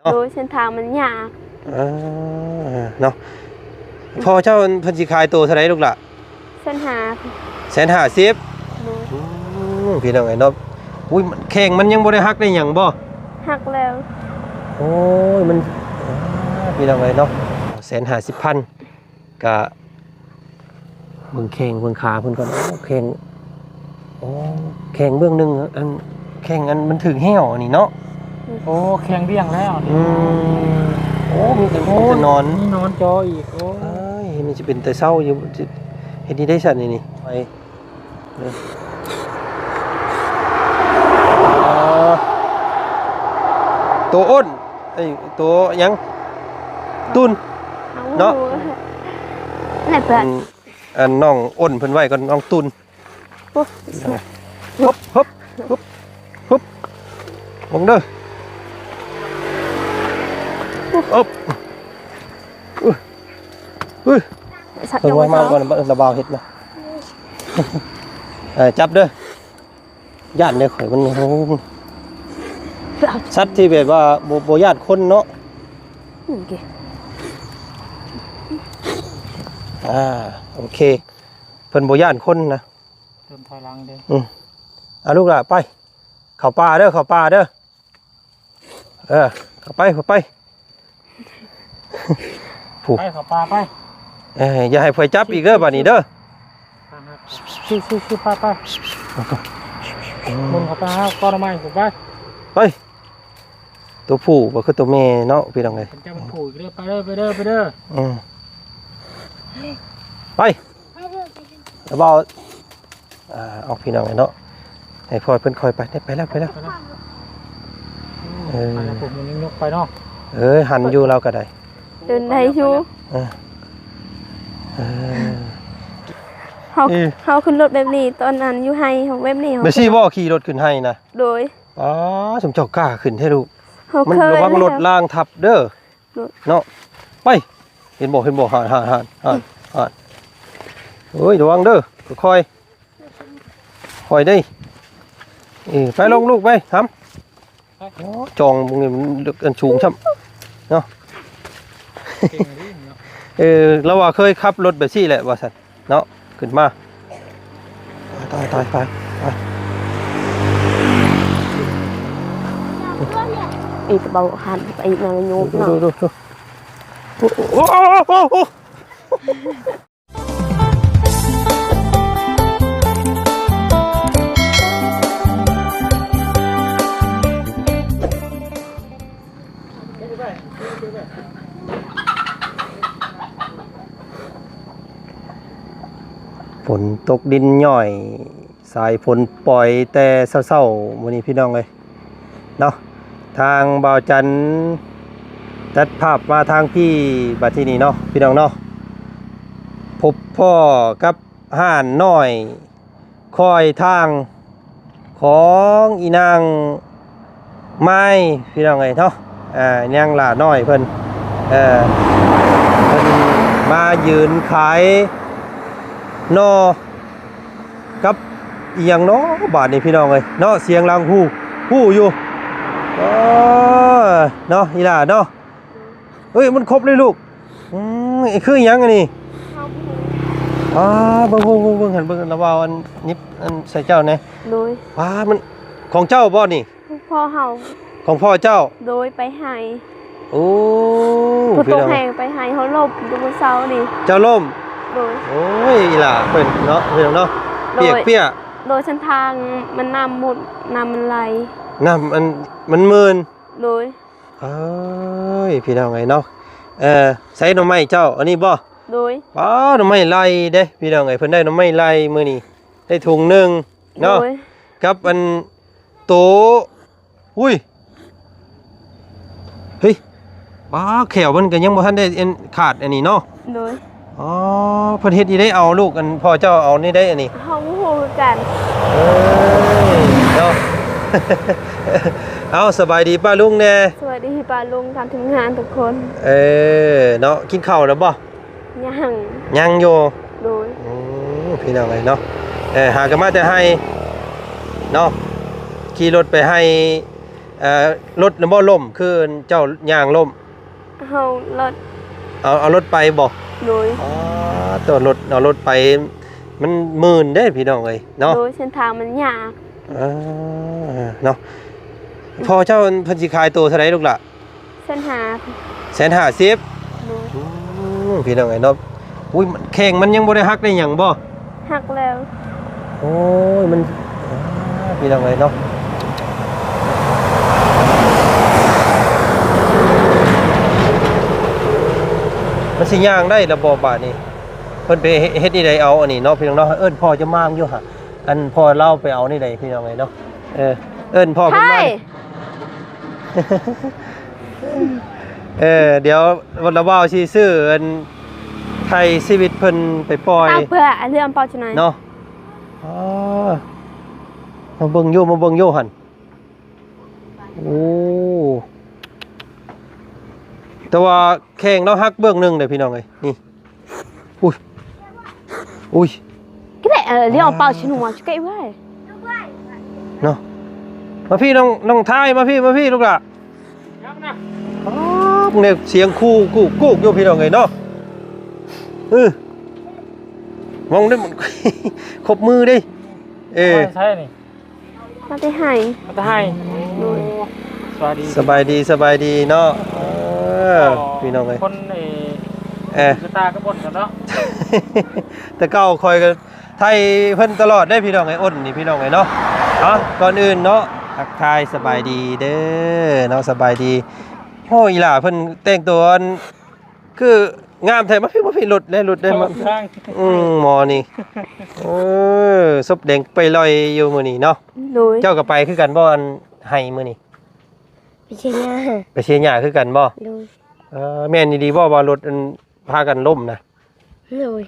ເນາະ ໂດຍ ເສັ້ນທາງມັນຍາກ ອ່າ ເນາະ. ພໍ່ເຈົ້າເພິ່ນຊິຂາຍໂຕເທົ່າໃດລູກຫຼ້າ? ແສນຫ້າ ແສນຫ້າສິບ ໂດຍ. ອືມ ພີ່ນ້ອງເອີຍເນາະ ອຸ້ຍ ແຂ້ງມັນຍັງບໍ່ໄດ້ຫັກໄດ້ຫຍັງບໍ່? ຫັກແລ້ວ ໂອ້ຍ ມັນ ອ່າ ພີ່ນ້ອງເອີຍເນາະ ແສນຫ້າສິບພັນ ກະເບິ່ງແຂ້ງເບິ່ງຂາເພິ່ນກ່ອນ. ໂອ້ ແຂ້ງ ໂອ້ ແຂ້ງເບື້ອງໜຶ່ງ ອັນ ແຂ້ງອັນມັນຖືກແຮ້ວອັນນີ້ເນາະ. ໂອ້ ແຂ້ງບ້ຽງແລ້ວນີ້ ອືມ ໂອ້ ມີແຕ່ ໂອ້ ມີແຕ່ໜອນ ມີໜອນຈໍອີກ. ໂອ້ ເອີຍ ມັນຊິເປັນຕາເຊົາຢູ່ ຊິເຮັດນີ້ໄດ້ຊັ້ນນີ້ ໄປ ເອີ ໂຕອ້ນ ເອີຍ ໂຕຫຍັງ? ຕຸ່ນ ເອົາ ເນາະ ແລ້ວເພິ່ນ ອັນ ອັນນ້ອງອ້ນເພິ່ນໄວ້ກ່ອນ ນ້ອງຕຸ່ນ. ໂອ້ ຮຶບ ຮຶບ ຮຶບ ເບິ່ງເດີ ອຶບ ອຶ ອຶ ເບິ່ງວ່າມາກ່ອນ ລະບ່າວເຮັດນະ ເອີ ຈັບເດີ. ຢ້ານເດ້ຂ້ອຍ ມັນ ໂອ້ ສັດທີ່ແບບວ່າບໍ່ ບໍ່ຢ້ານຄົນເນາະ. ໂອເຄ ອ່າ ໂອເຄ ເພິ່ນບໍ່ຢ້ານຄົນນະ ເດີນຖອຍຫຼັງເດ້. ອືມ ເອົາລູກຫຼ້າໄປ ເຂົ້າປ່າເດີ ເຂົ້າປ່າເດີ. ເອີ ເຂົ້າໄປ ເຂົ້າໄປ ຜູ້ ໄປ ເຂົ້າປ່າໄປ. ເອີ ຢ່າໃຫ້ໃຜຈັບອີກເດີ ບາດນີ້ເດີ. ຊິ ຊິ ຊິ ພາໄປ ໝູນເຂົ້າໄປຫາກໍໜໍ່ໄມ້ພຸ້ນໄປ ໄປ. ຕົວຜູ້ບໍ່ຄືຕົວແມ່ເນາະ ພີ່ນ້ອງເອີຍ ເປັນເຈົ້າຜູ້ອີກເດີ ໄປເດີ ໄປເດີ ໄປເດີ. ອືມ ໄປ ລະບ່າວ ອ່າ ເອົາ ພີ່ນ້ອງເນາະ ໃຫ້ພໍ່ເພິ່ນຄ່ອຍໄປ ໄປແລ້ວ ໄປແລ້ວ ໄປແລ້ວ. ເອີ ໄປແລ້ວ ພວກມັນຍັງຍົກໄປເນາະ. ເອີ ຫັນຢູ່ລາວກໍໄດ້ ເດີນໄດ້ຢູ່. ເອີ ເອີ ເຮົາ ເອີ ເຮົາຂຶ້ນລົດແບບນີ້ ຕອນນັ້ນຢູ່ໄຮ່ເຮົາແບບນີ້ ແມ່ນຊິບໍ່ຂີ່ລົດຂຶ້ນໄຮ່ນະ. ໂດຍ ອໍ ສົມເຈົ້າກ້າຂຶ້ນແທ້ລູກ ເຮົາ ມັນ ເຄີຍ ລະວັງລົດລາງທັບເດີ. ໂດຍ ເນາະ ໄປ ເຫັນບໍ່ ເຫັນບໍ່ ຫານ ຫານ ຫານ ຫານ ຫານ. ໂອ້ຍ ລະວັງເດີ ຄ່ອຍ ຄ່ອຍເດ້. ເອີ ໄປລົງລູກໄປ ທຳ. ໂອ້ ຈອງມຶງນີ້ມັນເລິກ ອັນສູງຊ້ຳເນາະ. ເກັ່ງດີເນາະ ເອີ ລາວວ່າເຄີຍຂັບລົດແບບຊີ້ແຫຼະວ່າຊັ້ນ. ເນາະ ຂຶ້ນມາ ຕາຍ ຕາຍ ຕາຍ ຕາຍ ອີກເບົາຫັນໄປອີກນະໂຍມເນາະ. ໂອ້ ໂອ້ ໂອ້ ໂອ້ ໂອ້ ຝົນຕົກດິນຍ້ອຍ ສາຍຝົນປ່ອຍແຕ່ເຊົ້າໆ ມື້ນີ້ພີ່ນ້ອງເອີຍເນາະ. ທາງບ່າວຈັນຕັດພາບມາທາງພີ້ ບັດທີນີ້ເນາະ ພີ່ນ້ອງເນາະ ພົບພໍ້ກັບຮ້ານນ້ອຍ ຄອຍທາງຂອງອີນາງໄມ້ ພີ່ນ້ອງເອີຍເນາະ. ອ່າ ນາງຫຼ້ານ້ອຍເພິ່ນ ເອີ ເພິ່ນມາຢືນຂາຍໜໍ່ກັບອີ່ຫຍັງເນາະ ບາດນີ້ ພີ່ນ້ອງເອີຍເນາະ. ສຽງຫຼັງ ຮູ້ ຮູ້ຢູ່ ເອີ ເນາະ ອີຫຼ້າເນາະ. ເອີຍ ມັນຄົບເລີຍລູກ. ອືມ ຄືອີ່ຫຍັງອັນນີ້? ເຮົາບໍ່ຮູ້. ອ່າ ເບິ່ງ ເບິ່ງ ເບິ່ງ ເບິ່ງ ຫັ້ນເບິ່ງ ລະວ່າອັນນິບອັນໃສ່ເຈົ້າແດ່. ໂດຍ. ອ່າ ມັນຂອງເຈົ້າບໍ່ນີ້? ຂອງພໍ່ເຮົາ. ຂອງພໍ່ເຈົ້າ? ໂດຍ ໄປໄຮ່. ໂອ້ ຝົນຕົກແຮງ ໄປໄຮ່ ເຮົາລົ້ມຢູ່ມື້ເຊົ້ານີ້. ເຈົ້າລົ້ມ? ໂດຍ. ໂອ້ຍ ອີຫຼ້າເພິ່ນເນາະ ພີ່ນ້ອງເນາະ. ໂດຍ. ປຽກໆ. ໂດຍ ເສັ້ນທາງມັນນ້ຳໝົດ ນ້ຳມັນໄຫຼ. ນ້ຳມັນ ມັນມື່ນ. ໂດຍ. ເອີຍ ພີ່ນ້ອງເອີຍເນາະ ເອີ ໃສ່ໜໍ່ໄມ້ເຈົ້າ ອັນນີ້ບໍ່? ໂດຍ. ປ້າ ໜໍ່ໄມ້ໄລ່ເດ້ ພີ່ນ້ອງເອີຍ ເພິ່ນໄດ້ໜໍ່ໄມ້ໄລ່ມື້ນີ້ ໄດ້ຖົງໜຶ່ງເນາະ. ໂດຍ. ກັບອັນໂຕ ອຸ້ຍ ເຮີ້ຍ ປ້າ ແຂ້ວມັນກໍຍັງບໍ່ທັນໄດ້ອັນຂາດອັນນີ້ເນາະ. ໂດຍ. ອໍ ເພິ່ນເຮັດອີ່ໃດເອົາລູກ ອັນພໍ່ເຈົ້າເອົານີ້ໄດ໋ອັນນີ້ ເຮົາບໍ່ຮູ້ຄືກັນ. ເອີ ເນາະ ເອົາ ສະບາຍດີປ້າລຸງແດ່. ສະບາຍດີປ້າລຸງ ທ່ານທີມງານທຸກຄົນ. ເອີ ເນາະ ກິນເຂົ້າແລ້ວບໍ່? ຍັງ ຍັງຢູ່. ໂດຍ. ອືມ ພີ່ນ້ອງເອີຍເນາະ ເອີ ຫາກໍມາແຕ່ໄຮ່ເນາະ ຂີ່ລົດໄປໄຮ່ ເອີ ລົດນະບໍ່ລົ້ມ ຄືເຈົ້າຍ່າງລົ້ມ? ເຮົາລົດ ເອົາ ເອົາລົດໄປບໍ່? ໂດຍ. ອໍ ໂຕລົດ ເອົາລົດໄປ ມັນມື່ນເດ້ພີ່ນ້ອງເອີຍເນາະ. ໂດຍ ເສັ້ນທາງມັນຍາກ. ເອີ ເນາະ. ພໍ່ເຈົ້າເພິ່ນຊິຂາຍໂຕເທົ່າໃດລູກຫຼ້າ? ແສນຫ້າ. ແສນຫ້າສິບ. ໂດຍ. ອືມ ພີ່ນ້ອງເອີຍເນາະ. ອຸ້ຍ ແຂ້ງມັນຍັງບໍ່ໄດ້ຫັກໄດ້ຫຍັງບໍ່? ຫັກແລ້ວ. ໂອ້ຍ ມັນ ອ່າ ພີ່ນ້ອງເອີຍເນາະ ມັນຊິຍ່າງໄດ້ລະບໍ່ບາດນີ້? ເພິ່ນໄປເຮັດ ເຮັດອີ່ໃດເອົາອັນນີ້ເນາະ ພີ່ນ້ອງເນາະ. ເອີ້ນພໍ່ຈະມາຢູ່ຫະ ອັນພໍ່ລາວໄປເອົານີ້ໃດ ພີ່ນ້ອງເອີຍເນາະ. ເອີ ເອີ້ນພໍ່ເພິ່ນມາ. ເອີ ດຽວລະບ່າວຊິຊື້ອັນໄຖ່ຊີວິດເພິ່ນໄປປ່ອຍ ເອົາເພື່ອເລື່ອງເປົ່າຈັ່ງໃດເນາະ. ອໍ ມາເບິ່ງຢູ່ ມາເບິ່ງຢູ່ຫັ້ນ. ໂອ້ ແຕ່ວ່າແຂ້ງລາວຫັກເບື້ອງໜຶ່ງເດ້ພີ່ນ້ອງເອີຍ ນີ້. ອຸ້ຍ ອຸ້ຍ ກໍໄດ້ ເອີ ລ້ຽວເປົ່າຊິໜວດໃກ້ໄວ້ເນາະ. ມາພີ່ນ້ອງ ນ້ອງທາຍ ມາພີ່ ມາພີ່ລູກຫຼ້າ. ອໍ ເບິ່ງແນວສຽງຄູກູກໆຢູ່ພີ່ນ້ອງເອີຍເນາະ. ເອີ ມອງໄດ້ ຄົບມືເດ້. ເອີ ໃຊ່ນີ້ ມາແຕ່ໄຮ່ ມາແຕ່ໄຮ່. ໂດຍ. ສະບາຍດີ ສະບາຍດີ ສະບາຍດີເນາະ. ເອີ ພີ່ນ້ອງເອີຍ ຄົນ ເອີ ເອີ ຊະຕາກັບບົນກັນເນາະ. ແຕ່ເກົ່າຂ້ອຍກໍໄຖ່ເພິ່ນຕະຫຼອດເດ້ພີ່ນ້ອງເອີຍ ອົນນີ້ພີ່ນ້ອງເອີຍເນາະ. ເອົາ ກ່ອນອື່ນເນາະ ທັກທາຍສະບາຍດີເດີເນາະ ສະບາຍດີ. ໂອ້ ອີຫຼ້າເພິ່ນແຕ່ງຕົວອັນ ຄືງາມແທ້. ມາພີ່ ມາພີ່ ລົດແດ່ ລົດແດ່ ມາ. ອືມ ໝໍນີ້ ເອີ ສົບແດງໄປລອຍຢູ່ມື້ນີ້ເນາະ. ໂດຍ. ເຈົ້າກໍໄປຄືກັນບໍ່ ອັນໄຮ່ມື້ນີ້? ໄປເຊຍຫຍ້າ ໄປເຊຍຫຍ້າຄືກັນບໍ່? ໂດຍ. ເອີ ແມ່ນອີ່ຫຼີບໍ່ວ່າລົດອັນພາກັນລົ້ມນະ? ໂດຍ.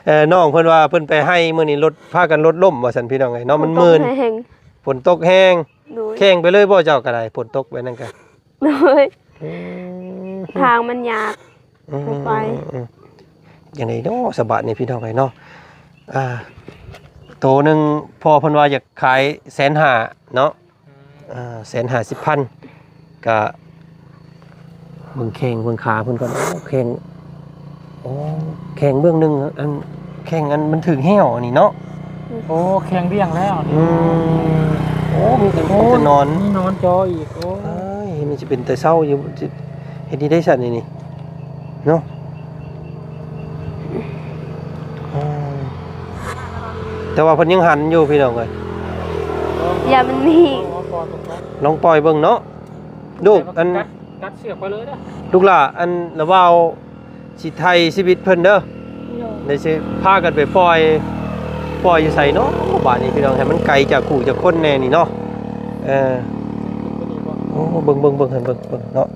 ເອີ ນ້ອງເພິ່ນວ່າເພິ່ນໄປໄຮ່ມື້ນີ້ ລົດພາກັນລົດລົ້ມວ່າຊັ້ນ ພີ່ນ້ອງເອີຍເນາະ. ມັນມື່ນ ຝົນຕົກແຮງ ຝົນຕົກແຮງ. ໂດຍ. ແຂ່ງໄປເລີຍບໍ່ເຈົ້າກໍໄດ້ ຝົນຕົກໄປນັ້ນກໍ? ໂດຍ. ອືມ ທາງມັນຍາກ ອືມ ບໍ່ໄປ. ອືມ ຈັ່ງໃດເນາະ ສະບາດນີ້ພີ່ນ້ອງເອີຍເນາະ. ອ່າ ໂຕໜຶ່ງພໍ່ເພິ່ນວ່າຢາກຂາຍແສນຫ້າເນາະ. ອ່າ ແສນຫ້າສິບພັນ ກະເບິ່ງແຂ້ງເບິ່ງຂາເພິ່ນກ່ອນ. ໂອ້ ແຂ້ງ ໂອ້ ແຂ້ງເບື້ອງໜຶ່ງ ອັນ ແຂ້ງອັນມັນຖືກແຮ້ວອັນນີ້ເນາະ. ໂອ້ ແຂ້ງບ້ຽງແລ້ວ. ອືມ ໂອ້ ມີແຕ່ ໂອ້ ມີແຕ່ໜອນ ມີໜອນຈໍອີກ. ໂອ້ ເອີຍ ມັນຊິເປັນຕາເຊົາຢູ່ ຊິເຮັດນີ້ໄດ້ຊັ້ນນີ້ ນີ້ເນາະ. ອ່າ ແຕ່ວ່າເພິ່ນຍັງຫັນຢູ່ພີ່ນ້ອງເອີຍ. ຢ່າມັນມີ ລອງປ່ອຍເບິ່ງເນາະ. ລູກ ອັນ ຕັດ ຕັດເຊືອກໄປເລີຍເດີ ລູກຫຼ້າ. ອັນລະບ່າວຊິໄຖ່ຊີວິດເພິ່ນເດີ. ໂດຍ. ແລ້ວຊິພາກັນໄປປ່ອຍ ປ່ອຍຢູ່ໃສເນາະບາດນີ້ພີ່ນ້ອງ ໃຫ້ມັນໄກຈາກຜູ້ຈາກຄົນແດ່ນີ້ເນາະ. ເອີ ໂອ້ ເບິ່ງ ເບິ່ງ ເບິ່ງ ເບິ່ງ ເບິ່ງເນາະ.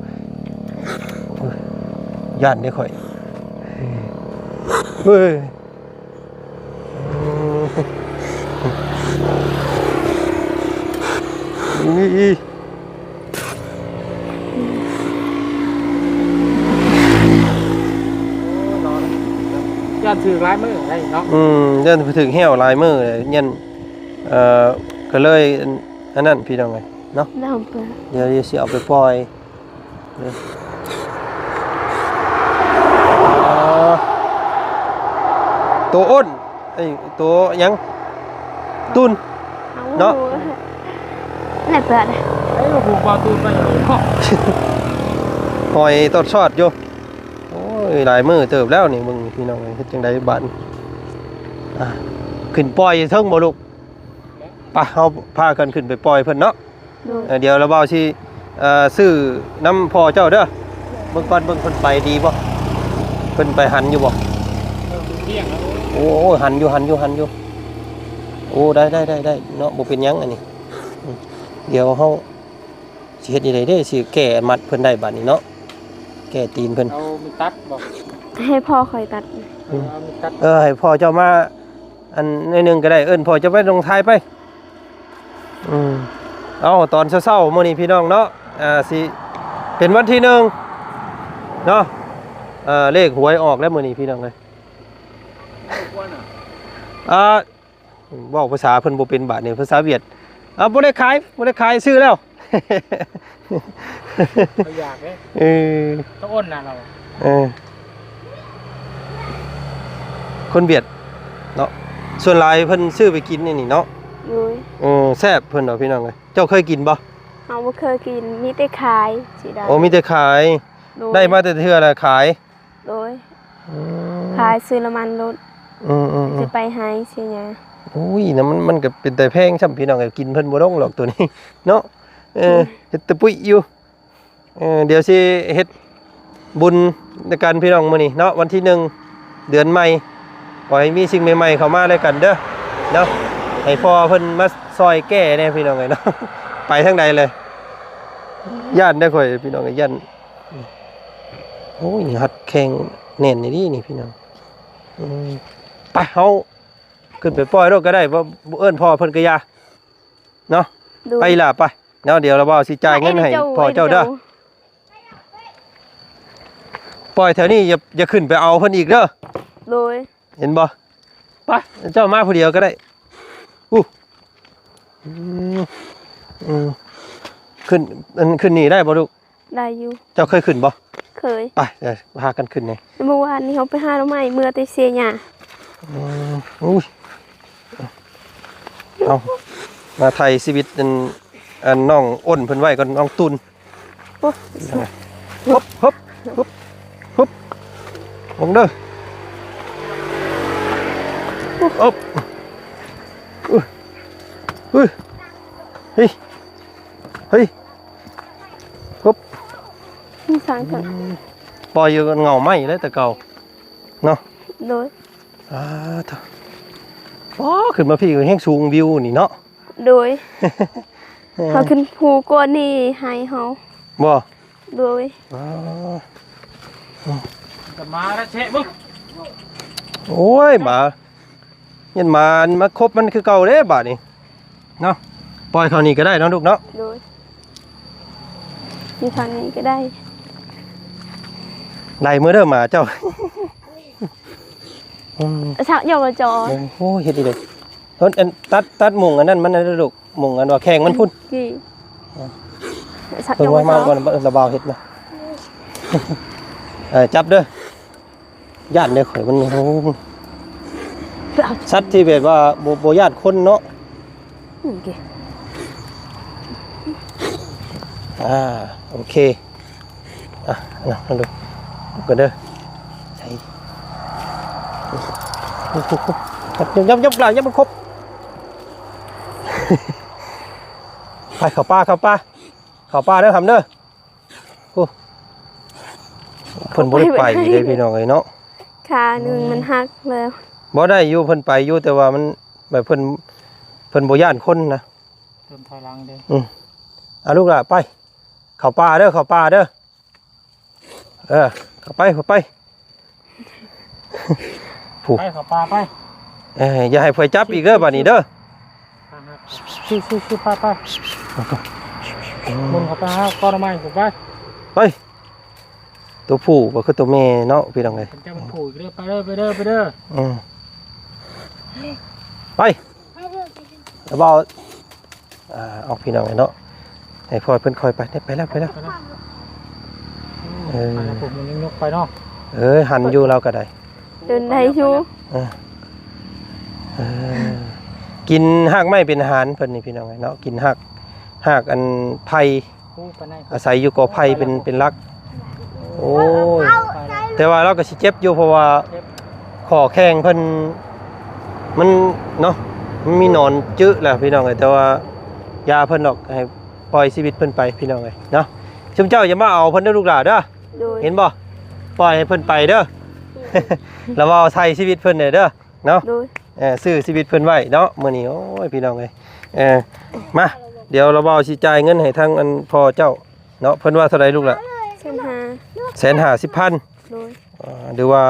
ໂອ້ຍ ຢ້ານເດ້ຂ້ອຍ. ເອີ ເອີຍ ອີ ອີ ຢ້ານຖືກຫຼາຍມື້ໄດ໋ເນາະ. ອືມ ຢ້ານຖືກແຮ້ວຫຼາຍມື້ ຢ້ານ ເອີ ກໍເລີຍ ອັນນັ້ນ ພີ່ນ້ອງເອີຍເນາະ. ດຽວຊິເອົາໄປປ່ອຍ. ໂຕອ້ນ ເອີຍ ໂຕຫຍັງ? ຕຸ່ນເນາະ. ແລ້ວເປີດ ເອີຍ ຜູ້ບ່າວຕຸ່ນໄປເນາະ. ຫອຍຕອດຊອດຢູ່. ໂອ້ຍ ຫຼາຍມື້ເຕີບແລ້ວນີ້ ເບິ່ງພີ່ນ້ອງເອີຍ ເຮັດຈັ່ງໃດບາດນີ້. ອ່າ ຂຶ້ນປ່ອຍເທິງບໍ່ລູກ? ໄປ ເຮົາພາກັນຂຶ້ນໄປປ່ອຍເພິ່ນເນາະ. ໂດຍ. ເອີ ດຽວລະບ່າວຊິ ເອີ ຊື້ນຳພໍ່ເຈົ້າເດີ. ເບິ່ງກ່ອນ ເບິ່ງເພິ່ນໄປດີບໍ່? ເພິ່ນໄປຫັນຢູ່ບໍ່? ໂອ້ ຫັນຢູ່ ຫັນຢູ່ ຫັນຢູ່. ໂອ້ ໄດ້ ໄດ້ ໄດ້ ໄດ້ເນາະ ບໍ່ເປັນຫຍັງອັນນີ້. ອືມ ດຽວເຮົາຊິເຮັດຈັ່ງໃດເດ້ ຊິແກ້ມັດເພິ່ນໄດ້ບາດນີ້ເນາະ ແກ້ຕີນເພິ່ນ. ເອົາມີດຕັດບໍ່? ໃຫ້ພໍ່ຂ້ອຍຕັດ. ອືມ ເອົາມີດຕັດ. ເອີ ໃຫ້ພໍ່ເຈົ້າມາ ອັນໜ້ອຍໜຶ່ງກໍໄດ້ ເອີ້ນພໍ່ເຈົ້າໄປລົງທ້າຍໄປ. ອືມ ເອົາ ຕອນເຊົ້າໆມື້ນີ້ພີ່ນ້ອງເນາະ ອ່າ ຊິເປັນວັນທີໜຶ່ງເນາະ ເອີ ເລກຫວຍອອກແລ້ວມື້ນີ້ພີ່ນ້ອງເອີຍ. ອ່າ ເວົ້າພາສາເພິ່ນບໍ່ເປັນບາດນີ້ ພາສາຫວຽດ. ເອົາ ບໍ່ໄດ້ຂາຍ ບໍ່ໄດ້ຂາຍ ຊື້ແລ້ວ. ເຂົາຢາກເດ້ ເອີ ເຂົາອົນນະລາວ ເອີ ຄົນຫວຽດເນາະ ສ່ວນຫຼາຍເພິ່ນຊື້ໄປກິນນີ້ເນາະ. ໂດຍ ເອີ ແຊບເພິ່ນວ່າ ພີ່ນ້ອງເອີຍ. ເຈົ້າເຄີຍກິນບໍ່? ເຮົາບໍ່ເຄີຍກິນ ມີແຕ່ຂາຍຊິໄດ້. ໂອ້ ມີແຕ່ຂາຍ. ໂດຍ ໄດ້ມາແຕ່ເທື່ອລະຂາຍ. ໂດຍ ອືມ ຂາຍຊື້ນ້ຳມັນລົດ. ອືມໆໆ ຊິໄປໄຮ່ຊິຫຍັງ. ໂອ້ຍ ນ້ຳມັນ ມັນກໍເປັນຕາແພງຊ້ຳ ພີ່ນ້ອງເອີຍ ກິນເພິ່ນບໍ່ລົງດອກໂຕນີ້ເນາະ. ເອີ ອືມ ເຮັດແຕ່ປຸຍຢູ່. ເອີ ດຽວຊິເຮັດບຸນນຳກັນ ພີ່ນ້ອງ ມື້ນີ້ເນາະ ວັນທີໜຶ່ງ ເດືອນໃໝ່. ຂໍໃຫ້ມີສິ່ງໃໝ່ໆເຂົ້າມາແລ້ວກັນເດີເນາະ ໃຫ້ພໍ່ເພິ່ນມາຊ່ອຍແກ້ແດ່ ພີ່ນ້ອງເອີຍເນາະ. ໄປທາງໃດເລີຍ ຢ້ານເດີຂ້ອຍ ພີ່ນ້ອງເອີຍ ຢ້ານ. ໂອ້ຍ ຮັດແຂ້ງແໜ້ນອີ່ຫຼີນີ້ ພີ່ນ້ອງ. ອືມ ໄປ ເຮົາຂຶ້ນໄປປ່ອຍໂລດກໍໄດ້ ບໍ່ ບໍ່ເອີ້ນພໍ່ເພິ່ນກໍຢ່າເນາະ. ໂດຍ ໄປລະ ໄປເນາະ. ດຽວລະບ່າວຊິຈ່າຍເງິນໃຫ້ພໍ່ເຈົ້າເດີ. ປ່ອຍແຖວນີ້ ຢ່າ ຢ່າຂຶ້ນໄປເອົາເພິ່ນອີກເດີ. ໂດຍ ເຫັນບໍ່? ໄປ ເຈົ້າມາຜູ້ດຽວກໍໄດ້. ອູ້ ອືມ ອືມ ຂຶ້ນ ອັນ ຂຶ້ນນີ້ໄດ້ບໍ່ລູກ? ໄດ້ຢູ່. ເຈົ້າເຄີຍຂຶ້ນບໍ່? ເຄີຍ. ໄປ ເອີ ພາກັນຂຶ້ນແດ່. ເມື່ອວານນີ້ເຮົາໄປຫາໜໍ່ໄມ້ ເມືອແຕ່ເຊຍາ. ອືມ ອຸ້ຍ ເອົາ ມາໄຖ່ຊີວິດ ອັນ ອັນນ້ອງອົນເພິ່ນໄວ້ກ່ອນ ນ້ອງຕຸນ. ໂອ້ ຮຶບ ຮຶບ ຮຶບ ເບິ່ງເດີ. ອຶບ ອຶ ອຶ ເຮີ້ຍ ເຮີ້ຍ ຮຶບ ມີສັງກັນ ອືມ ປ່ອຍຢູ່ເຫງົ້າໄມ້ເລີຍແຕ່ເກົ່າເນາະ. ໂດຍ ສາທຸ. ອໍ ຂຶ້ນມາພີ້ກໍແຮງສູງ ວິວນີ້ເນາະ. ໂດຍ ເຮົາຂຶ້ນພູກ່ອນນີ້ໄຮ່ເຮົາ. ບໍ່? ໂດຍ ອໍ ຈະມາແລ້ວແຊະເບິ່ງ. ໂອ້ຍ ໝາ ຍັນໝາມາຄົບມັນຄືເກົ່າເດ້ບາດນີ້ເນາະ. ປ່ອຍເຂົ້ານີ້ກໍໄດ້ເນາະລູກເນາະ. ໂດຍ ຢູ່ທາງນີ້ກໍໄດ້. ໄລ່ເມືອເດີໝາເຈົ້າ. ອືມ ສັກຢອກລະຈໍ. ໂອ້ຍ ເຮັດອີ່ຫຼີ. ເພິ່ນອັນ ຕັດ ຕັດມຸງອັນນັ້ນມັນນະລູກ ມຸງອັນວ່າແຂ້ງມັນພຸ້ນ. ເອີ ເບິ່ງວ່າມາກ່ອນ ລະບ່າວເຮັດນະ. ເອີ ຈັບເດີ. ຢ້ານເດີຂ້ອຍມັນ ໂອ້ ສັດທີ່ແບບວ່າບໍ່ ບໍ່ຢ້ານຄົນເນາະ. ອືມ ໂອເຄ ອ່າ ໂອເຄ. ອ່ະ ເອົາ ເອົາ ເອົາ ເອົາກັນເດີ. ໃສ່ ຍັບ ຍັບ ຍັບ ຍັບ ຍັບມັນຄົບ. ໄປ ເຂົ້າປ່າ ເຂົ້າປ່າ ເຂົ້າປ່າເດີ ຫຳເດີ. ໂອ້ ເພິ່ນບໍ່ໄດ້ໄປເດ້ພີ່ນ້ອງເອີຍເນາະ. ຂາໜຶ່ງມັນຫັກແລ້ວ. ບໍ່ໄດ້ຢູ່ ເພິ່ນໄປຢູ່ ແຕ່ວ່າມັນ ແບບເພິ່ນ ເພິ່ນບໍ່ຢ້ານຄົນນະ. ເລີ່ມຖອຍຫຼັງເດ້. ອືມ ເອົາລູກຫຼ້າໄປ ເຂົ້າປ່າເດີ ເຂົ້າປ່າເດີ. ເອີ ເຂົ້າໄປ ເຂົ້າໄປ. ຜູ້ ໄປ ເຂົ້າປ່າໄປ. ເອີ ຢ່າໃຫ້ໃຜຈັບອີກເດີ ບາດນີ້ເດີ. ຊິໆໆ ໄປ ໄປ ໝູນເຂົ້າໄປຫາກໍໜໍ່ໄມ້ພຸ້ນໄປ. ໄປ ຕົວຜູ້ບໍ່ຄືຕົວແມ່ເນາະ ພີ່ນ້ອງເອີຍ. ເຈົ້າເປັນຜູ້ອີກເດີ ໄປເດີ ໄປເດີ ໄປເດີ. ອືມ ໄປ ລະບ່າວ ອ່າ ອອກ ພີ່ນ້ອງເອີຍເນາະ. ໃຫ້ພໍ່ເພິ່ນຄ່ອຍໄປ ໄປແລ້ວ ໄປແລ້ວ. ເອີ ໄປແລ້ວ ພວກມັນຍັງຍົກໄປເນາະ. ເອີ ຫັນຢູ່ລາວກໍໄດ້ ເດີນໄດ້ຢູ່. ເອີ ເອີ ກິນຮາກໄມ້ເປັນອາຫານເພິ່ນນີ້ ພີ່ນ້ອງເອີຍເນາະ. ກິນຮາກ ຮາກອັນໄຜ່ ອາໄສຢູ່ກໍໄຜ່ເປັນ ເປັນຫຼັກ. ໂອ້ຍ ແຕ່ວ່າລາວກໍຊິເຈັບຢູ່ ເພາະວ່າ ເຈັບ ຂໍ້ແຂ້ງເພິ່ນມັນເນາະ ມັນມີໜອນຈຶແລ້ວ ພີ່ນ້ອງເອີຍ. ແຕ່ວ່າຢ່າເພິ່ນດອກ ໃຫ້ປ່ອຍຊີວິດເພິ່ນໄປ ພີ່ນ້ອງເອີຍເນາະ. ຊຸມເຈົ້າຢ່າມາເອົາເພິ່ນເດີລູກຫຼ້າເດີ. ໂດຍ ເຫັນບໍ່? ປ່ອຍໃຫ້ເພິ່ນໄປເດີ. ລະເວົ້າໃສ່ຊີວິດເພິ່ນແດ່ເດີ. ເນາະ ໂດຍ ເອີ ຊື້ຊີວິດເພິ່ນໄວ້ເນາະມື້ນີ້. ໂອ້ຍ ພີ່ນ້ອງເອີຍ ເອີ ມາ ດຽວລະບ່າວຊິຈ່າຍເງິນໃຫ້ທາງອັນພໍ່ເຈົ້າເນາະ. ເພິ່ນວ່າເທົ່າໃດລູກລະ? ແສນຫ້າ ແສນຫ້າສິບພັນ. ໂດຍ ອ່າ ຫຼືວ່າ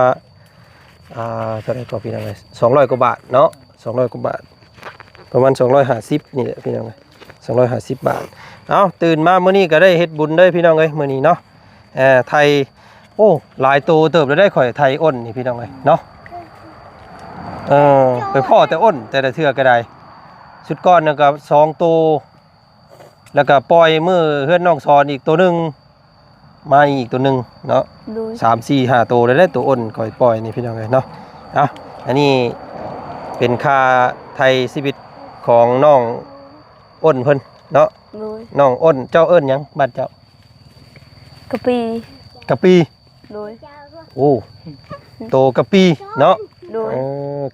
ອ່າ ເທົ່າໃດກໍພີ່ນ້ອງເອີຍ ສອງຮ້ອຍກວ່າບາດເນາະ ສອງຮ້ອຍກວ່າບາດ ປະມານສອງຮ້ອຍຫ້າສິບນີ້ແຫຼະ ພີ່ນ້ອງເອີຍ ສອງຮ້ອຍຫ້າສິບບາດ. ເອົ້າ ຕື່ນມາມື້ນີ້ກໍໄດ້ເຮັດບຸນເດີພີ່ນ້ອງເອີຍ ມື້ນີ້ເນາະ. ເອີ ໄຖ່ ໂອ້ ຫຼາຍໂຕເຕີບແລ້ວໄດ໋ ຂ້ອຍໄຖ່ອົ້ນນີ້ພີ່ນ້ອງເອີຍເນາະ. ເອີ ໄປພໍ້ແຕ່ອົ້ນ ແຕ່ລະເທື່ອກໍໄດ້. ຊຸດກ່ອນນັ້ນກໍສອງໂຕ ແລ້ວກໍປ່ອຍມື້ເຮືອນນ້ອງສອນອີກໂຕໜຶ່ງ ມາອີກໂຕໜຶ່ງເນາະ ໂດຍ ສາມ ສີ່ ຫ້າໂຕແລ້ວເດ້ ໂຕອ້ນຂ້ອຍປ່ອຍນີ້ ພີ່ນ້ອງເອີຍເນາະ. ເອົາ ອັນນີ້ເປັນຄ່າໄຖ່ຊີວິດຂອງນ້ອງອ້ນເພິ່ນເນາະ ໂດຍ ນ້ອງອ້ນ. ເຈົ້າເອີ້ນຫຍັງ ບ້ານເຈົ້າ? ກະປີ ກະປີ ໂດຍ ໂອ້ ໂຕກະປີເນາະ ໂດຍ ເອີ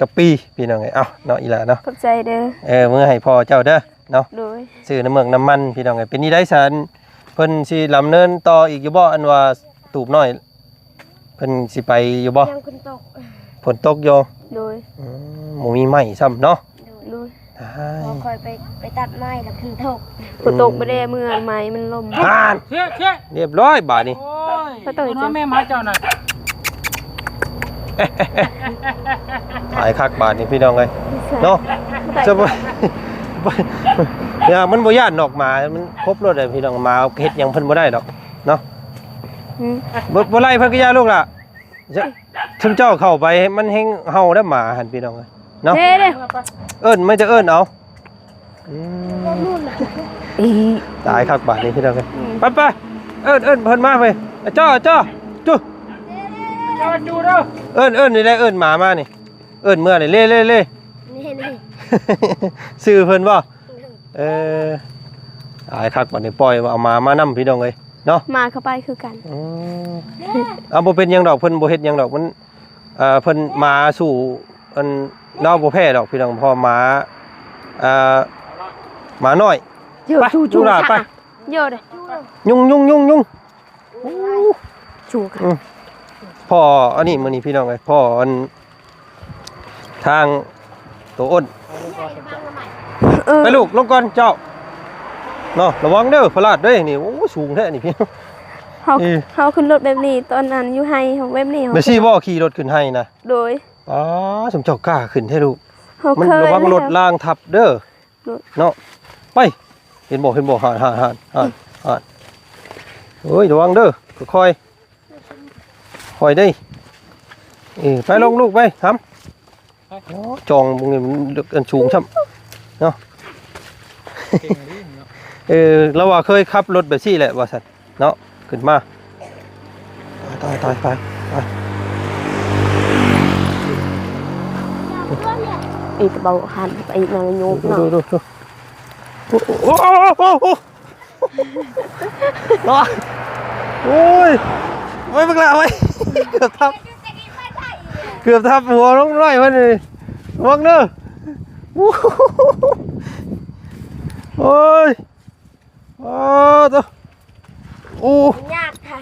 ກະປີ ພີ່ນ້ອງເອີຍ. ເອົ້າເນາະ ອີ່ຫຼ້າເນາະ ຂອບໃຈເດີ ເອີ ເມືອໃຫ້ພໍ່ເຈົ້າເດີເນາະ ໂດຍ ຊື້ນ້ຳເມືອກນ້ຳມັນ ພີ່ນ້ອງເອີຍ. ເປັນນີ້ໄດ້ຊັ້ນ ເພິ່ນຊິດຳເນີນຕໍ່ອີກຢູ່ບໍ່ ອັນວ່າຕູບນ້ອຍ ເພິ່ນຊິໄປຢູ່ບໍ່? ຍັງ ຝົນຕົກ ຝົນຕົກຢູ່ ໂດຍ ອືມ ບໍ່ມີໄມ້ຊ້ຳເນາະ ໂດຍ ໂດຍ ອ້າຍ ພໍຂ້ອຍໄປ ໄປຕັດໄມ້ແລ້ວຝົນຕົກ ຝົນຕົກບໍ່ໄດ້ເມືອ ໄມ້ມັນລົ້ມ ຫັ້ນ ຮຽບຮ້ອຍບາດນີ້ ໂອ້ຍ ປະຕູ ໂດນແມ່ໝາເຈົ້ານັ້ນ ຕາຍຄັກບາດນີ້ ພີ່ນ້ອງເອີຍເນາະ ຈະບໍ່ ຢ່າ ມັນບໍ່ຢ້ານດອກ ໝາມັນຄົບໂລດເດ້ ພີ່ນ້ອງ. ໝາເຮັດຫຍັງເພິ່ນບໍ່ໄດ້ດອກເນາະ ອືມ ບໍ່ ບໍ່ໄລ່ເພິ່ນກໍຢ່າ ລູກຫຼ້າ. ຊຸມເຈົ້າເຂົ້າໄປມັນແຮ່ງເຫົ່າແລ້ວ ໝາຫັ້ນ ພີ່ນ້ອງເອີຍເນາະ ເດ້ ເອີ້ນ ມັນຈະເອີ້ນເອົາ ອືມ ອີ ຕາຍຄັກບາດນີ້ ພີ່ນ້ອງເອີຍ ອືມ ໄປໆ ເອີ້ນ ເອີ້ນເພິ່ນມາເວີຍ ອາຈໍ ອາຈໍ ຈູ ເອີ້ນ ເອີ້ນນີ້ແຫຼະ ເອີ້ນໝາມານີ້ ເອີ້ນເມືອນີ້ ເລ ເລ ເລ ນີ້ ນີ້ ຊື່ເພິ່ນບໍ່? ເອີ ຕາຍຄັກບາດນີ້ ປ່ອຍເອົາໝາມານຳ ພີ່ນ້ອງເອີຍເນາະ ໝາກໍໄປຄືກັນ ອືມ ເອົາ ບໍ່ເປັນຫຍັງດອກ ເພິ່ນບໍ່ເຮັດຫຍັງດອກ ມັນ ເອີ ເພິ່ນ ໝາສູ້ອັນລາວບໍ່ແພ້ດອກ ພີ່ນ້ອງ ເພາະໝາ ເອີ ໝານ້ອຍ ໂຍ ໄປ ຈູ ຈູ ລູກຫຼ້າ ໄປ ໂຍ ຍຸງ ຍຸງ ຍຸງ ຍຸງ ຈູ ອືມ ພໍ່ອັນນີ້ມື້ນີ້ ພີ່ນ້ອງເອີຍ ພໍ່ອັນ ທາງໂຕອ້ນ ເອີ ໄປລູກ ລົງກ່ອນເຈົ້າເນາະ ລະວັງເດີ ພະລາດເດ້ນີ້ ໂອ້ຍ ສູງແທ້ນີ້ ພີ່ ເຮົາ ເອີ ເຮົາຂຶ້ນລົດແບບນີ້ ຕອນນັ້ນຢູ່ໄຮ່ເຮົາແບບນີ້ ແບບຊີ້ບໍ່ ຂີ່ລົດຂຶ້ນໄຮ່ນະ ໂດຍ ປ້າ ສົມເຈົ້າກ້າຂຶ້ນແທ້ລູກ ເຮົາ ມັນ ເຄີຍ ລະວັງລົດລາງທັບເດີ ໂດຍ ເນາະ ໄປ ເຫັນບໍ່ ເຫັນບໍ່ ຫັ້ນ ຫັ້ນ ເອີຍ ລະວັງເດີ ຄ່ອຍໆ ຄ່ອຍເດ້ ເອີ ໄປລົງລູກໄປ ທຳ ໄປ ໂອ້ ຈອງບຶງນີ້ມັນເລິກ ອັນ ສູງຊ້ຳເນາະ ເກັ່ງດີເນາະ ເອີ ລາວວ່າເຄີຍຂັບລົດແບບຊີ້ແຫຼະວ່າຊັ້ນເນາະ ຂຶ້ນມາ ຕາຍ ຕາຍ ຕາຍ ຕາຍ ອີກເບົາຫັນໄປອີກນະໂຍກເນາະ ໂອ້ ໂອ້ ໂອ້ ໂອ້ ໂອ້ ໂອ້ຍ ໂອ້ຍ ບັກຫຼ້າເວີຍ ເກືອບທັບ ເກືອບທັບຫົວນ້ອງນ້ອຍເພິ່ນນີ້ ລະວັງເດີ ໂອ້ຍ ໂອ້ໂຕ ໂອ້ ຍາກຄ່ະ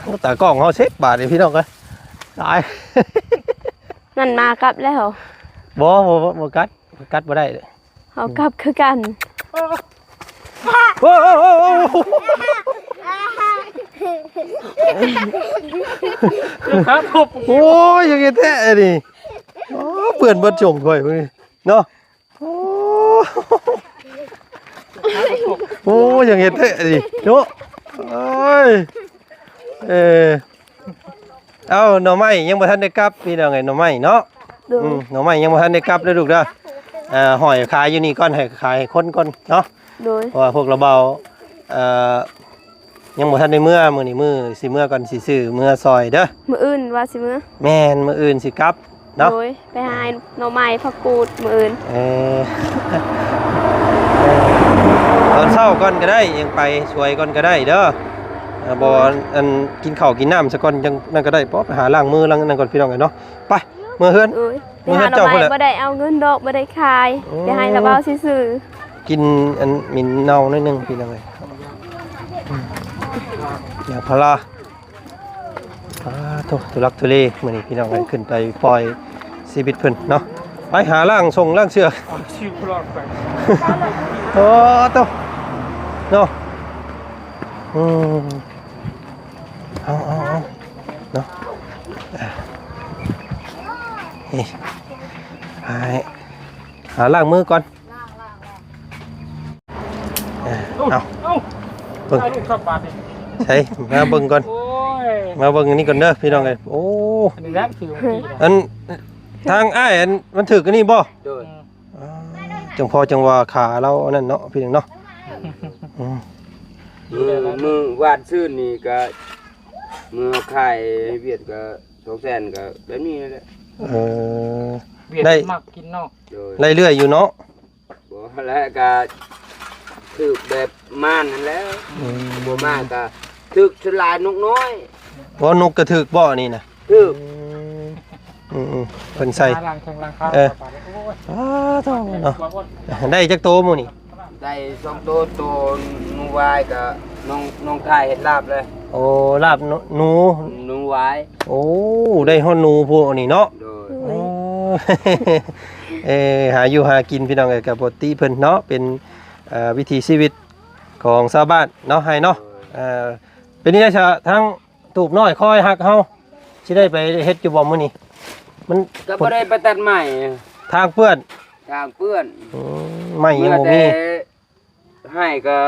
ໂອ້ ຕາກ້ອງເຮົາເຊັບບາດນີ້ ພີ່ນ້ອງເອີຍ ຕາຍ ນັ້ນໝາກັດແລ້ວ ບໍ່ ບໍ່ ບໍ່ກັດ ກັດບໍ່ໄດ້ ເຮົາກັບຄືກັນ ໂອ້ ໂອ້ ໂອ້ ໂອ້ ໂອ້ ໂອ້ຍ ຢ່າເຮັດແທ້ນີ້ ໂອ້ ເປື້ອນເບິດຊົງຂ້ອຍມື້ນີ້ເນາະ ໂອ້ ໂອ້ ຢ່າເຮັດແທ້ນີ້ເນາະ ໂອ້ຍ ເອີ ເອົ້າ ໜໍ່ໄມ້ຍັງບໍ່ທັນໄດ້ກັບ ພີ່ນ້ອງເອີຍ ໜໍ່ໄມ້ເນາະ ໂດຍ ອືມ ໜໍ່ໄມ້ຍັງບໍ່ທັນໄດ້ກັບເດີລູກເດີ ເອີ ຫ້ອຍຂາຍຢູ່ນີ້ກ່ອນ ໃຫ້ຂາຍໃຫ້ຄົນກ່ອນເນາະ ໂດຍ ເພາະວ່າພວກລາວເບົາ ເອີ ຍັງບໍ່ທັນໄດ້ເມືອ ມື້ນີ້ມື້ຊິເມືອກ່ອນ ຊິຊື້ເມືອຊ່ອຍເດີ ມື້ອື່ນວ່າຊິເມືອ ແມ່ນ ມື້ອື່ນຊິກັບ ເນາະ ໂດຍ ໄປຫາໜໍ່ໄມ້ຜັກກູດມື້ອື່ນ ເອີ ຕອນເຊົ້າກ່ອນກໍໄດ້ ຍັງໄປຊ່ວຍກ່ອນກໍໄດ້ເດີ ເອີ ບໍ່ ອັນ ກິນເຂົ້າກິນນ້ຳຊະກ່ອນ ຈັ່ງນັ້ນກໍໄດ້ ໄປຫາລ້າງມືລ້າງນັ້ນກ່ອນ ພີ່ນ້ອງເອີຍເນາະ ໄປ ເມືອເຮືອນ ໂດຍ ເມືອເຮືອນເຈົ້າພຸ້ນແຫຼະ ໄປຫາໜໍ່ໄມ້ບໍ່ໄດ້ເອົາເງິນດອກ ບໍ່ໄດ້ຂາຍ ໂອ້ ໄປໃຫ້ລາວເບົາຊື່ໆ ກິນອັນໝິ່ນເນົ່າໜ້ອຍໜຶ່ງ ພີ່ນ້ອງເອີຍ ຢາງພາລາ ອ່າ ໂທ້ ທຸລັກທຸເລມື້ນີ້ ພີ່ນ້ອງເອີຍ ຂຶ້ນໄປປ່ອຍຊີວິດເພິ່ນເນາະ ໄປຫາລ້າງຊົງລ້າງເຊືອກ ໂອ້ ໂທ້ ເນາະ ອືມ ເອົາ ເອົາ ເອົາ ເນາະ ນີ້ ໄປ ຫາລ້າງມືກ່ອນ ເອີ ເອົາ ເບິ່ງ ໃສ່ ມາເບິ່ງກ່ອນ ໂອ້ຍ ມາເບິ່ງອັນນີ້ກ່ອນເດີ ພີ່ນ້ອງເອີຍ ໂອ້ ອັນນີ້ແຫຼະຄື ອັນ ທາງອ້າຍ ອັນ ມັນຖືກອັນນີ້ບໍ່? ໂດຍ ຈັ່ງພໍຈັ່ງວ່າຂາລາວອັນນັ້ນເນາະ ພີ່ນ້ອງເນາະ. ອືມ ມື້ ມື້ວານຊືນນີ້ກໍ ມື້ເຮົາຂາຍໃຫ້ຫວຽດກໍສອງແສນ ກໍແບບນີ້ແຫຼະ. ເອີ ຫວຽດ ໄດ້ ມັກກິນເນາະ. ໂດຍ ໄດ້ເລື້ອຍຢູ່ເນາະ. ບໍ່ແລ້ວກໍຖືກແບບມານນັ້ນແຫຼະ. ອືມ ບໍ່ມານກໍຖືກສ່ວນຫຼາຍນົກນ້ອຍ. ບໍ່ ນົກກໍຖືກບໍ່ອັນນີ້ນະ? ຖືກ. ອືມ ອືມໆ ເພິ່ນໃສ່ ຫາຫຼັງເທິງຫຼັງຄາ ເອີ ປາດ ໂອ້ຍ ອ້າ ໂທ້ເນາະ. ໄດ້ຈັກໂຕມື້ນີ້? ໄດ້ສອງໂຕ ໂຕໜູຫວາຍກັບນ້ອງ ນ້ອງໄຂ່ເຮັດລາບເລີຍ. ໂອ້ ລາບໜູ ໜູ ໜູຫວາຍ. ໂອ້ ໄດ້ຮອດໜູພຸ້ນນີ້ເນາະ. ໂດຍ ໂອ້ ເອີ ຫາຢູ່ຫາກິນ ພີ່ນ້ອງເອີຍ ກໍບໍ່ຕິເພິ່ນເນາະ ເປັນ ເອີ ວິຖີຊີວິດຂອງຊາວບ້ານເນາະ ໃຫ້ເນາະ. ເອີ ເປັນຈັ່ງໃດຊະ ທາງ ຕູບນ້ອຍຄອຍຮັກເຮົາ ຊິໄດ້ໄປເຮັດຢູ່ບໍ່ມື້ນີ້? ມັນ ກໍບໍ່ໄດ້ໄປຕັດໄມ້ ທາງເປື້ອນ ທາງເປື້ອນ. ອືມ ໄມ້ຍັງບໍ່ມີ ເມື່ອແຕ່ໃຫ້ກໍ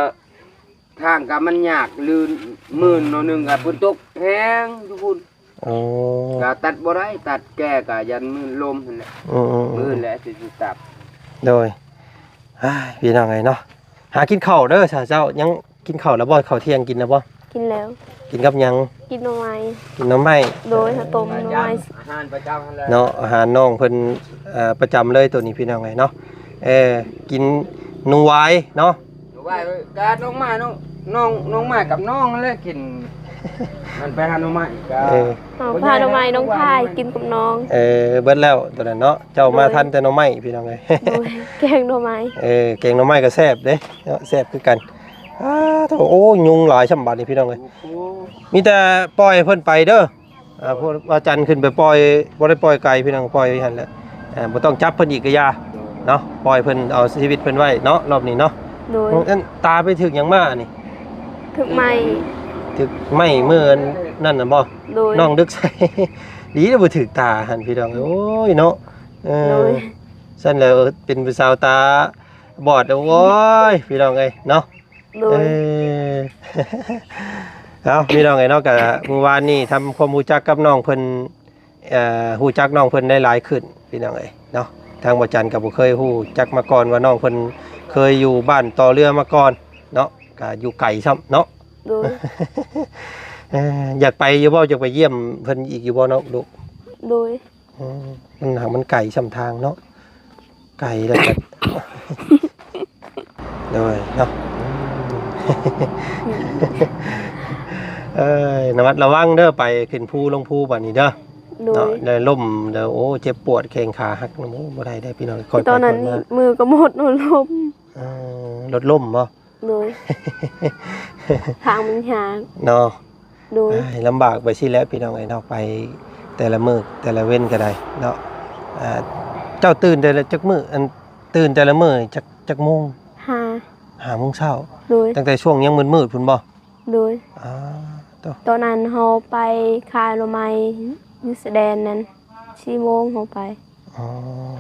ທາງກໍມັນຍາກ ລື່ນ ມື່ນໜ້ອຍໜຶ່ງກໍຝົນຕົກແຮງຢູ່ພຸ້ນ. ອໍ ກໍຕັດບໍ່ໄດ້ ຕັດແກ່ກໍຢ້ານມື່ນລົມຫັ້ນແຫຼະ. ອືມໆໆ ມື່ນແຫຼະຊິຕັດ. ໂດຍ ອ້າຍ ພີ່ນ້ອງເອີຍເນາະ ຫາກິນເຂົ້າເດີຊະເຈົ້າ ຍັງ ກິນເຂົ້າແລ້ວບໍ່? ເຂົ້າທ່ຽງກິນແລ້ວບໍ່? ກິນແລ້ວ. ກິນກັບຫຍັງ? ກິນໜໍ່ໄມ້. ກິນໜໍ່ໄມ້. ໂດຍ ເຮົາຕົ້ມໜໍ່ໄມ້ ອາຫານປະຈຳຫັ້ນແຫຼະເນາະ. ອາຫານນ້ອງເພິ່ນ ເອີ ປະຈຳເລີຍໂຕນີ້ ພີ່ນ້ອງເອີຍເນາະ. ເອີ ກິນໜູຫວາຍເນາະ. ໜູຫວາຍ ກະໜໍ່ໄມ້ ນ້ອງ ນ້ອງ ໜໍ່ໄມ້ກັບນ້ອງຫັ້ນແຫຼະກິນ. ມັນໄປຫາໜໍ່ໄມ້ກະ ເອີ ເຮົາພາໜໍ່ໄມ້ນ້ອງພາຍກິນກັບນ້ອງ. ເອີ ເບິດແລ້ວໂຕນັ້ນເນາະ. ເຈົ້າມາ ໂດຍ ທັນແຕ່ໜໍ່ໄມ້ ພີ່ນ້ອງເອີຍ. ໂດຍ ແກງໜໍ່ໄມ້. ເອີ ແກງໜໍ່ໄມ້ກໍແຊບເດ້ເນາະ ແຊບຄືກັນ. ອ້າ ໂທ້ ໂອ້ ຍຸງຫຼາຍຊ່ຳບາດນີ້ ພີ່ນ້ອງເອີຍ. ໂອ້ໂຫ ມີແຕ່ປ່ອຍໃຫ້ເພິ່ນໄປເດີ. ອ່າ ພວກອາຈານຂຶ້ນໄປປ່ອຍ ບໍ່ໄດ້ປ່ອຍໄກ ພີ່ນ້ອງ ປ່ອຍຢູ່ຫັ້ນແຫຼະ. ອ່າ ບໍ່ຕ້ອງຈັບເພິ່ນອີກກໍຢ່າເນາະ ປ່ອຍເພິ່ນ ເອົາຊີວິດເພິ່ນໄວ້ເນາະ ລອບນີ້ເນາະ. ໂດຍ ອັນຕາໄປຖືກຫຍັງມານີ້? ຖືກໄມ້. ຖືກໄມ້ມື້ນັ້ນນະບໍ່? ໂດຍ ນ້ອງດຶກໃສ່ ດີແລ້ວບໍ່ຖືກຕາຫັ້ນ ພີ່ນ້ອງເອີຍ. ໂອ້ຍເນາະ ເອີ ໂດຍ ຊັ້ນແລ້ວເປັນຜູ້ສາວຕາບອດ ໂອ້ຍ ພີ່ນ້ອງເອີຍເນາະ. ໂດຍ ເອີ ເອົາ ພີ່ນ້ອງເອີຍເນາະ ກະມື້ວານນີ້ທຳຄວາມຮູ້ຈັກກັບນ້ອງເພິ່ນ ເອີ ຮູ້ຈັກນ້ອງເພິ່ນໄດ້ຫຼາຍຂຶ້ນ ພີ່ນ້ອງເອີຍເນາະ. ທາງບໍ່ຈັນກໍບໍ່ເຄີຍຮູ້ຈັກມາກ່ອນວ່ານ້ອງເພິ່ນເຄີຍຢູ່ບ້ານຕໍ່ເຮືອມາກ່ອນເນາະ ກະຢູ່ໄກຊ້ຳເນາະ. ໂດຍ ເອີ ຢາກໄປຢູ່ບໍ່? ຢາກໄປຢ້ຽມເພິ່ນອີກຢູ່ບໍ່ເນາະລູກ? ໂດຍ ອືມ ມັນຫາກມັນໄກຊ່ຳທາງເນາະ ໄກແລ້ວກໍ ໂດຍເນາະ ເອີຍ ລະມັດລະວັງເດີ ໄປຂຶ້ນພູລົງພູບາດນີ້ເດີ. ໂດຍ ເນາະ ໄດ້ລົ້ມແລ້ວ ໂອ້ ເຈັບປວດແຂ້ງຂາຫັກ ໂອ້ ບໍ່ໄດ້ເດ້ພີ່ນ້ອງ. ຕອນນັ້ນມືກໍໝົດ ລົດລົ້ມ. ເອີ ລົດລົ້ມບໍ່? ໂດຍ ທາງມັນຍາກເນາະ. ໂດຍ ອ້າຍ ລຳບາກໄປຊີ້ແຫຼະພີ່ນ້ອງເອີຍເນາະ ໄປແຕ່ລະມື້ແຕ່ລະເວັນກໍໄດ້ເນາະ. ອ່າ ເຈົ້າຕື່ນແຕ່ລະຈັກມື້ ອັນ ຕື່ນແຕ່ລະມື້ຈັກ ຈັກໂມງ? ຫ້າ ຫ້າໂມງເຊົ້າ. ໂດຍ ຕັ້ງແຕ່ຊ່ວງຍັງມືດໆພຸ້ນບໍ່? ໂດຍ ອ່າ ໂຕ ຕອນນັ້ນເຮົາໄປຂາຍໜໍ່ໄມ້ຢູ່ຊາຍແດນນັ້ນ ສີ່ໂມງເຮົາໄປ. ອໍ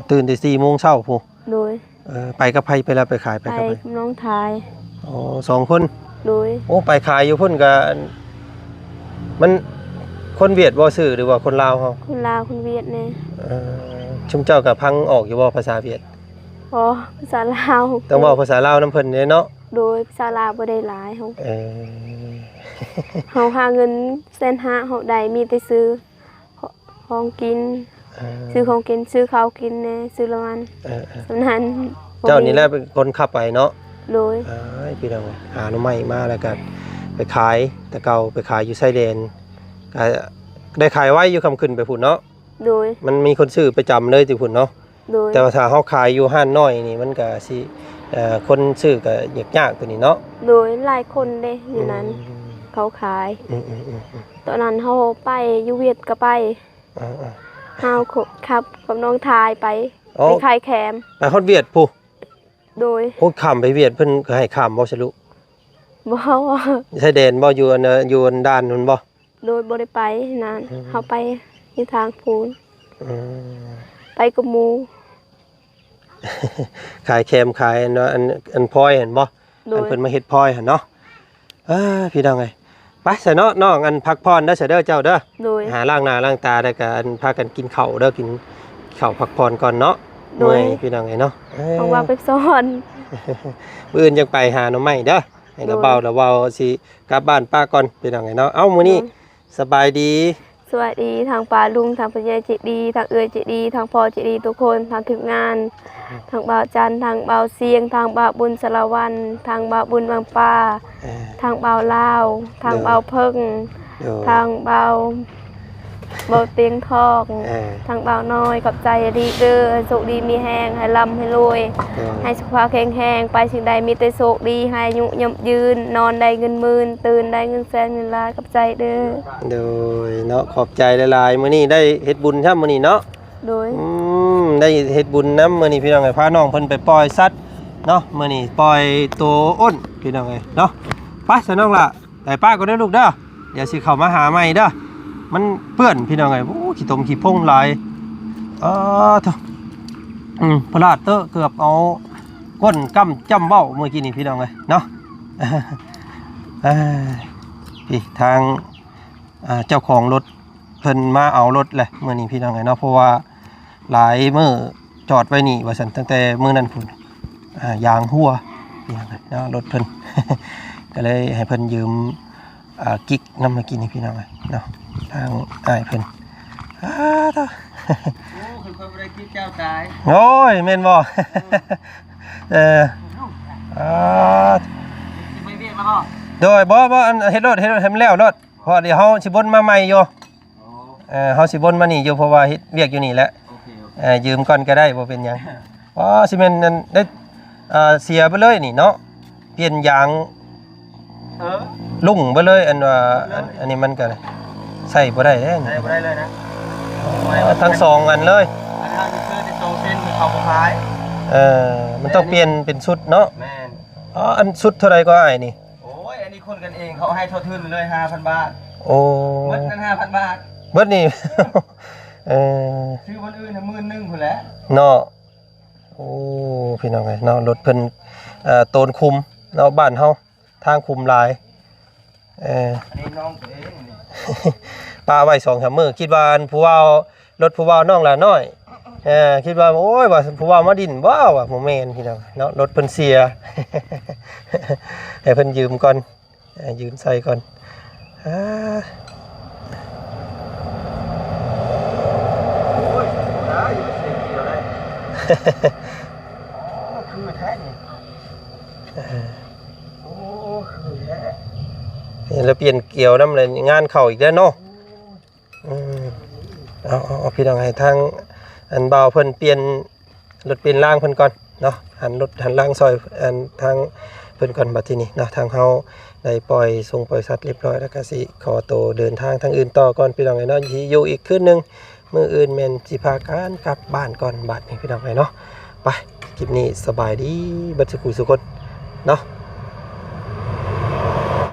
ຕື່ນແຕ່ສີ່ໂມງເຊົ້າພຸ້ນ. ໂດຍ ເອີ ໄປກັບໃຜ? ໄປລະ ໄປຂາຍ ໄປກັບໃຜ? ໄປກັບນ້ອງຊາຍ. ອໍ ສອງຄົນ. ໂດຍ ໂອ້ ໄປຂາຍຢູ່ພຸ້ນກະ ມັນຄົນຫວຽດບໍ່ຊື້ ຫຼືວ່າຄົນລາວເຮົາ? ຄົນລາວ ຄົນຫວຽດແດ່. ເອີ ຊຸມເຈົ້າກະຟັງອອກຢູ່ບໍ່ພາສາຫວຽດ? ບໍ່ ພາສາລາວ. ຕ້ອງເວົ້າພາສາລາວນຳເພິ່ນເດ້ເນາະ. ໂດຍ ພາສາລາວບໍ່ໄດ້ຫຼາຍເຮົາ. ເອີ ເຮົາຫາເງິນແສນຫ້າ ເຮົາໄດ້ມີແຕ່ຊື້ ຂອງກິນ. ເອີ ຊື້ຂອງກິນ ຊື້ເຂົ້າກິນແດ່ ຊື້ລະມັນ. ເອີໆ ສ່ຳນັ້ນ. ເຈົ້ານີ້ແຫຼະເປັນຄົນຂັບໄປເນາະ. ໂດຍ ອ້າຍ ພີ່ນ້ອງ ຫາໜໍ່ໄມ້ມາແລ້ວກະໄປຂາຍ ແຕ່ເກົ່າໄປຂາຍຢູ່ຊາຍແດນ ກະໄດ້ຂາຍໄວຢູ່ ຄ່ຳຂຶ້ນໄປພຸ້ນເນາະ. ໂດຍ ມັນມີຄົນຊື້ປະຈຳເລີຍຕິພຸ້ນເນາະ. ໂດຍ ແຕ່ວ່າຖ້າເຮົາຂາຍຢູ່ຮ້ານນ້ອຍນີ້ ມັນກະຊິ ເອີ ຄົນຊື້ກະຍາກໆ ໂຕນີ້ເນາະ. ໂດຍ ຫຼາຍຄົນເດ້ຢູ່ນັ້ນ. ອືມ ເຂົາຂາຍ. ອືມໆໆໆ ຕອນນັ້ນເຮົາໄປຢູ່ຫວຽດກໍໄປ. ອ່າໆ ເຮົາຂັບກັບນ້ອງຊາຍໄປ. ອໍ ໄປຂາຍແຄມ. ໄປຮອດຫວຽດພຸ້ນ? ໂດຍ ໂອ້ ຂ້າມໄປຫວຽດເພິ່ນກໍໃຫ້ຂ້າມບໍ່ຊະລູກ? ບໍ່ ຊາຍແດນບໍ່? ຢູ່ອັນ ຢູ່ອັນດ່ານພຸ້ນບໍ່? ໂດຍ ບໍ່ໄດ້ໄປນານ. ອືມ ເຮົາໄປຢູ່ທາງພຸ້ນ. ອືມ ໄປກັບໝູ່ ຂາຍແຄມ ຂາຍອັນ ອັນ ອັນພອຍຫັ້ນບໍ່? ໂດຍ ອັນເພິ່ນມາເຮັດພອຍຫັ້ນເນາະ. ເອີ ພີ່ນ້ອງເອີຍ ໄປຊະເນາະ ນ້ອງ ອັນ ພັກຜ່ອນເດີຊະເດີເຈົ້າເດີ. ໂດຍ ຫາລ້າງໜ້າລ້າງຕາ ແລ້ວກະ ອັນ ພາກັນກິນເຂົ້າເດີ ກິນເຂົ້າພັກຜ່ອນກ່ອນເນາະ. ໂດຍ ເມື່ອຍພີ່ນ້ອງເອີຍເນາະ ເອີ ຂອງວ່າໄປສອນ ມື້ອື່ນຈັ່ງໄປຫາໜໍ່ໄມ້ເດີ ໃຫ້ລະເວົ້າ ໂດຍ ລະເວົ້າຊິກັບບ້ານປ້າກ່ອນພີ່ນ້ອງເອີຍເນາະ ເອົ້າ ມື້ນີ້ ໂດຍ ສະບາຍດີ ສະບາຍດີ ທັງປ້າລຸງ ທັງຜູ້ໃຫຍ່ໃຈດີ ທັງເອື້ອຍໃຈດີ ທັງພໍ່ໃຈດີທຸກຄົນ ທັງທີມງານ ທັງບ່າວຈັນ ທັງບ່າວຊຽງ ທັງບ່າວບຸນສາລະວັນ ທັງບ່າວບຸນວັງປາ ເອີ ທັງບ່າວລາວ ທັງ ໂດຍ ບ່າວເພິ່ງ ໂດຍ ທັງບ່າວ ບ່າວຕຽງທອງ ເອີ ທັງບ່າວນ້ອຍ ຂອບໃຈອີ່ຫຼີເດີ ໂຊກດີມີແຮງ ໃຫ້ລ່ຳໃຫ້ລວຍ ໂດຍ ໃຫ້ສຸຂະພາບແຂງແຮງ ໄປສິ່ງໃດມີແຕ່ໂຊກດີ ໃຫ້ອາຍຸຍົບຍືນ ນອນໄດ້ເງິນໝື່ນ ຕື່ນໄດ້ເງິນແສນເງິນລ້ານ ຂອບໃຈເດີ ໂດຍເນາະ ຂອບໃຈຫຼາຍໆ ມື້ນີ້ໄດ້ເຮັດບຸນຊ້ຳມື້ນີ້ເນາະ ໂດຍ ອືມ ໄດ້ເຮັດບຸນນຳມື້ນີ້ພີ່ນ້ອງເອີຍ ພານ້ອງເພິ່ນໄປປ່ອຍສັດເນາະ ມື້ນີ້ປ່ອຍໂຕອ້ນພີ່ນ້ອງເອີຍເນາະ ໄປຊະນ້ອງຫຼ້າ ໄປປ້າກ່ອນເດີລູກເດີ ດຽວຊິເຂົ້າມາຫາໃໝ່ເດີ ມັນເປື້ອນພີ່ນ້ອງເອີຍ ໂອ້ ຂີ້ຕົມຂີ້ພົງຫຼາຍ ເອີ ໂທ້ ອືມ ພະລາດເຕີ ເກືອບເອົາກົ້ນກ້ຳຈ້ຳເວົ້າມື້ກີ້ນີ້ພີ່ນ້ອງເອີຍເນາະ ເອີ ພີ່ ທາງ ອ່າ ເຈົ້າຂອງລົດເພິ່ນມາເອົາລົດແຫຼະມື້ນີ້ພີ່ນ້ອງເອີຍເນາະ ເພາະວ່າຫຼາຍມື້ຈອດໄວ້ນີ້ວ່າຊັ້ນ ຕັ້ງແຕ່ມື້ນັ້ນພຸ້ນ ອ່າ ຢາງຮົ່ວພີ່ນ້ອງເອີຍເນາະ ລົດເພິ່ນ ກໍເລີຍໃຫ້ເພິ່ນຢືມ ອ່າ ກິກນຳມາກິນໃຫ້ພີ່ນ້ອງເອີຍເນາະ ທາງອ້າຍເພິ່ນ ອ້າ ໂອ້ ຄືຂ້ອຍບໍ່ໄດ້ກິກເຈົ້າຕາຍ ໂອ້ຍ ແມ່ນບໍ່ ເອີ ເອີ ອ່າ ຊິໄປວຽກແລ້ວບໍ່ ໂດຍ ບໍ່ ບໍ່ ອັນ ເຮັດໂລດ ເຮັດໂລດ ໃຫ້ມັນແລ້ວໂລດ ເພາະວ່າດຽວເຮົາຊິບົນມາໃໝ່ຢູ່ ໂອ້ ເອີ ເຮົາຊິບົນມານີ້ຢູ່ ເພາະວ່າເຮັດວຽກຢູ່ນີ້ແຫຼະ ໂອເຄ ໂອເຄ ເອີ ຢືມກ່ອນກໍໄດ້ ບໍ່ເປັນຫຍັງ ອໍ ຊິແມ່ນອັນໄດ້ ເອີ ເສຍໄປເລີຍນີ້ເນາະ ປ່ຽນຢາງ ເອີ ລຸ້ງໄປເລີຍ ອັນວ່າ ເລີຍ ອັນ ອັນນີ້ມັນກໍໃຊ້ບໍ່ໄດ້ເດ້ ໃຊ້ບໍ່ໄດ້ເລີຍນະ ທັງສອງອັນເລີຍ ອັນນັ້ນຄືໄດ້ສອງເສັ້ນ ເຂົາບໍ່ຂາຍ ເອີ ມັນຕ້ອງປ່ຽນເປັນຊຸດເນາະ ແມ່ນ ອໍ ອັນຊຸດເທົ່າໃດກໍອ້າຍນີ້? ໂອ້ຍ ອັນນີ້ຄົນກັນເອງ ເຂົາໃຫ້ທົ່ວທຶນເລີຍ ຫ້າພັນບາດ ໂອ້ ໝົດນັ້ນ ຫ້າພັນບາດ ເບິດນີ້ ເອີ ຊື້ບ່ອນອື່ນໃຫ້ໝື່ນໜຶ່ງພຸ້ນແຫຼະ ເນາະ ໂອ້ ພີ່ນ້ອງເອີຍເນາະ ລົດເພິ່ນ ເອີ ໂຕນຂຸມເນາະ ບ້ານເຮົາທາງຂຸມຫຼາຍ ເອີ ອັນນີ້ນ້ອງຕົວເອງນີ້ ປະໄວ້ສອງສາມມື້ ຄິດວ່າອັນຜູ້ບ່າວ ລົດຜູ້ບ່າວນ້ອງຫຼ້ານ້ອຍ ເອີ ຄິດວ່າ ໂອ້ຍ ວ່າຜູ້ບ່າວມາດິ້ນບໍ່ ວ່າບໍ່ແມ່ນພີ່ນ້ອງເນາະ ລົດເພິ່ນເສຍ ໃຫ້ເພິ່ນຢືມກ່ອນ ເອີ ຢືມໃສ່ກ່ອນ ອາ ໂອ້ຍ ບໍ່ໄດ້ ຢູ່ເສຍເກຍວໄດ້ ອໍ ຄືແທ້ນີ້ ເອີ ໂອ້ ຄືແທ້ ນີ້ລະປ່ຽນກຽວນຳ ແລ້ວງານເຂົ້າອີກແລ້ວເນາະ ອືມ ເອົາ ເອົາ ເອົາ ພີ່ນ້ອງ ໃຫ້ທາງອັນບ່າວເພິ່ນປ່ຽນລົດປ່ຽນລາງເພິ່ນກ່ອນເນາະ ຫັນລົດຫັນລາງຊ່ອຍອັນທາງເພິ່ນກ່ອນ ບັດທີນີ້ເນາະ ທາງເຮົາໄດ້ປ່ອຍສົງປ່ອຍສັດຮຽບຮ້ອຍ ແລ້ວກະຊິຂໍໂຕເດີນທາງທາງອື່ນຕໍ່ກ່ອນ ພີ່ນ້ອງເອີຍເນາະ ຊິຢູ່ອີກຄືນໜຶ່ງ ມື້ອື່ນແມ່ນຊິພາກັນກັບບ້ານກ່ອນ ບາດນີ້ ພີ່ນ້ອງເອີຍເນາະ ໄປ ຄລິບນີ້ສະບາຍດີເບິດສູ່ຜູ້ສູ່ຄົນເນາະ